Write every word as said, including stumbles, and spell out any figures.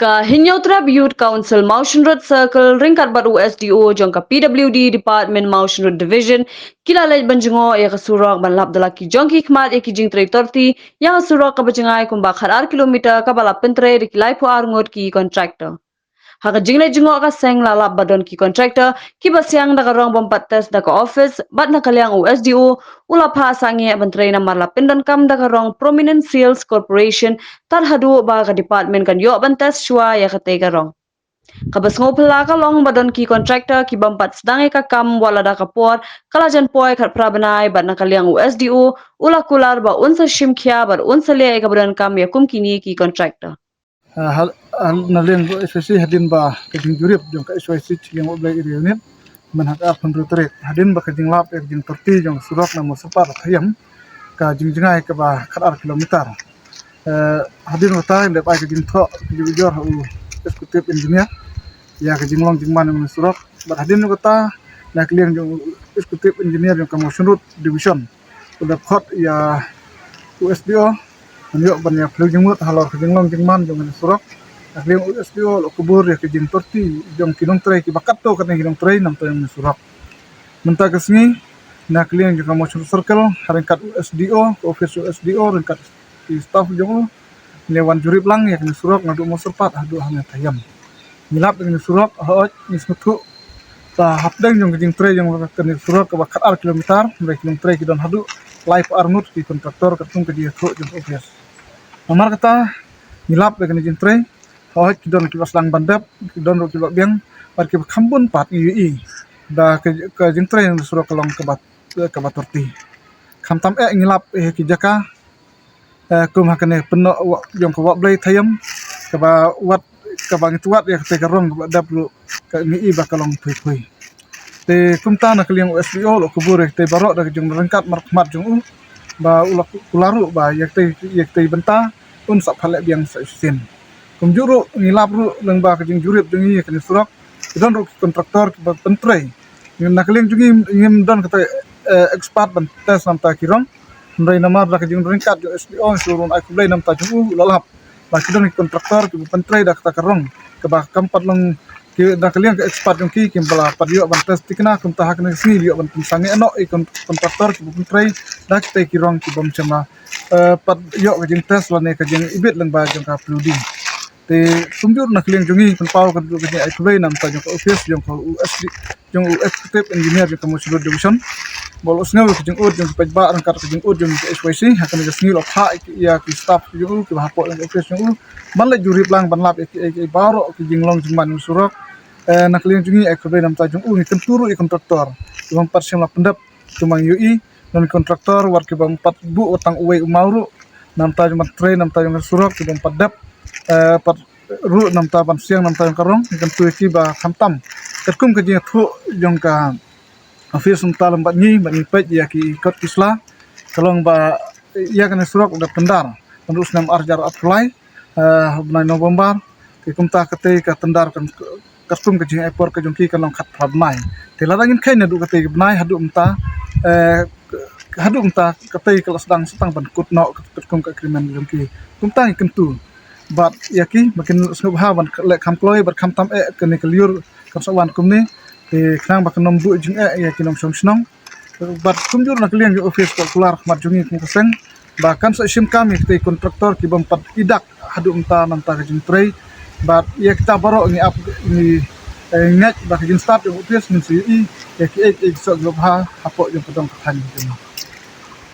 Ka Hynñiewtrep Youth Council Mawshynrut Circle ryngkat bad u S D O jong ka P W D Department Mawshynrut Division ki la leit ban jngoh ïa ka surok ban lap da la ki jong ki khmat ïa ki jingtrei torti ïa ka surok kaba jngai kumba khat ar kilometer kaba la pyntrei da ki laiphew ar ngut ki contractor. Ha ka jingleit jngoh ka seng la lap ba don ki contractor kiba siang da ka rong bym pat test da ka office bad na ka liang u S D O u la phah sangeh ban trei namar la pyndonkam da ka rong Prominent Sales Corporation tad haduh ba ka department kan ïoh ban test shuwa ïa katei ka rong. Kaba sngewphylla ka long ba don ki contractor ki bym pat sdang ïa ka kam wat la da ka por ka la jan poi khatphra bnai bad na ka liang u S D O u la kular ba un sa shim khia bad un sa leh ïa kaba donkam ïa kum kine ki contractor. Ah, hal, hal na liang ka H Y C hadien ba ka jingjurip jong ka H Y C Chilliang Woblei Area Unit mynta ka arphew hynriew tarik hadien ba ka jinglap ïa ka jingtorti jong ka surok na Mawshynrut Thaiam ka jingjngai kaba khat ar kilometer. Eh, hadien kata lep ai ka jingthoh ka jingujor ha u executive engineer ïa ka jinglong jingman jong ka surok bad hadien kata na ka liang jong u executive engineer jong ka Mawshynrut Division u la khot ïa u S D O ban ïoh ban ïa phylliew jingmut halor ka jinglong jingman jong ka surok. Na ka liang u S D O u la kubur ïa ka jingtorti jong ki nongtrei kiba katto katne ki nongtrei namar jong ka surok. Mynta ka sngi na ka liang jong ka Mawshynrut Circle ha ryngkat u S D O, ka office u S D O ryngkat ki staff jong u, ngi wan jurip lang ïa kane surok naduh Mawshynrut haduh hangne Thaiam. Ngi lap ïa kane surok, hooid ngi sngewthuh ba hapdeng jong ka jingtrei jong kane surok kaba khat ar kilometer, hynrei ki nongtrei ki don haduh laiphew ar ngut ki contractor katkum ka jingïathuh jong ka office. Namar kata ngi lap ïa kane jingtrei, hooid ki don kiba sdang ban dep, ki don ruh kiba biang bad kiba kham bun pat ngi ïohi ba ka, ka jingtrei jong ka surok ka long kaba, kaba torti. Khamtam eh ngi lap ïa ki jaka, eh, kum ha kane pynnoh wa, jong ka Wahblei Thaiam kaba wat, kaba ngi tuat ïa katei ka rong kaba dep ruh ka ngi i ba ka long phui phui. Te kumta na ka liang u S D O u la kubur ïa katei baroh da ka jingryngkat markhmat jong u ba u la ku, kular ruh ba ïa katei, ïa katei bynta un sa phah leh biang sa shisien. Kumjuh ruh ngi lap ruh lyngba ka jingjurip jong ngi ïa kane surok ki don ruh ki contractor kiba pyntrei. Na ka liang jong ngi ngim don kata, eh, expert ban test namar ki rong. Hynrei namar da ka jingryngkat jong u S D O ngi shu rung ai khublei namar jong u, u la lap ba ki don ki contractor kiba pyntrei da kata ka rong kaba kam pat long ki, na ka liang ka expert jong ki kim pat la pat ïoh ban test thikna. Kumta ha kane ka sngi ïoh ban pynsangeh noh ïa ki con, contractor kiba pyntrei da kitei ki rong ki bym shym la, eh, pat ïoh ka jingtest lane ka jingibit lyngba jong ka P W D. Te kumjuh na ka liang jong ngi pynpaw ka, ka jingai khublei namar jong ka office jong ka U S D, jong u executive engineer jong ka Mawshynrut Division ba u la sngew ka jingud jong ki paidbah ryngkat ka jingud jong ka H Y C. Ha kane ka sngi u la phah ïa ki staff jong u kiba hapoh jong ka office jong u ban leit jurip lang ban lap ïa ki, ïa ki baroh ki jinglong jingman jong surok. Eh, na ka liang jong ngi ai khublei namar jong u, ngi kyntu ruh ïa ki contractor kiba ym pat shym la pyndep. Kumba ngi ïohi don ki contractor wat kiba ym pat buh wat tang uwei u maw ruh namar jong ban trei namar jong ka surok, kiba ym pat dep, eh, pat ruh namar ban siang namar jong ka rong. Ngi kyntu ïa ki ba khamtam katkum ka jingïathuh jong ka office mynta lem bad ngi, bad ngi peit ïa ki kot ki sla, ka long ba ïa kane surok u dep tender naduh u snem ar hajar arphew lai, eh, bnai November. Te kumta katei ka tender kan, katkum ka jingai por ka jong ki kan long khatphra bnai. Te lada ngin kheiñ naduh katei ka bnai haduh mynta, eh, haduh mynta katei ka la sdang sa tang ban kut noh katkum ka agreement jong ki. Kumta ngi kyntu bad ïa ki ba kin sngewbha ban leh kham kloi bad khamtam eh kane ka lyiur kan sa wan kumne. Te khnang ba kan ym buh jingeh ïa ki nongshong shnong. Bad kumjuh na ka liang jong office ka kular khmat jong ngi kum ka seng ba kan sa shim kam ïa kitei ki contractor ki bym pat i dak haduh mynta namar ka jingtrei. Bad ïa kita baroh ngi ap, ngi, eh, ngeit ba ka jingstad jong office ngin sa ïohi ïa kiei kiei ki soh kiba bha hapoh jong ka dong ka thaiñ jong ngi.